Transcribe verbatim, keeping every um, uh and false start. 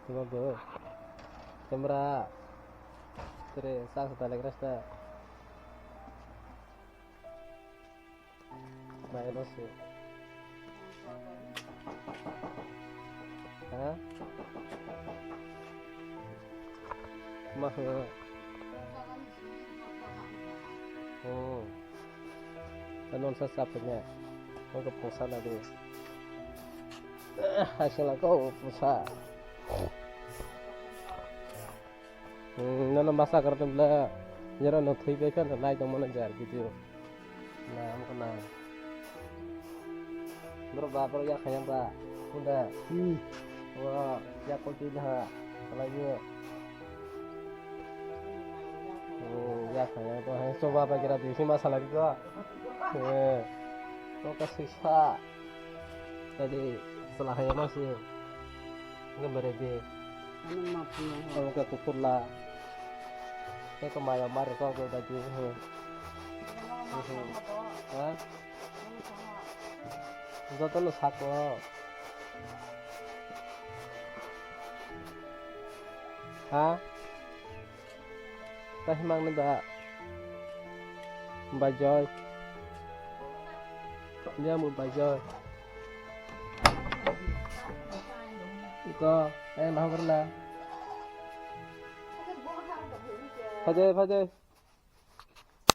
Babu. Camera. Tere, sa sa tale kerasta. Mai no se. Ha? Maha. Hmm. Tanon sa sa punya. Mangka pungsa na di. Hai sila ko pungsa. Hmm, nono masa kar tu bela. Jero no thui pe kan lai tong mana jar video. Na, am ko na. Bro ba, bro ya khayang ba. Kunda. Hmm. Wa, ya ko tu dah. Kalau ye. Hmm, ya khayang tu hai so ba ba kira di sima salari ko. Eh. To ka sisa. Tadi setelah ya masih. Ngemere di. Ano ma phuno ho. Ano ka kukur la. Eko maya mare ko ko da di. Ha? Joto no sako. Ha? Tah himang ni ba. Bai Joy. Dia mu Bai Joy. Iko, eh, naho karna. Phai de, phai de.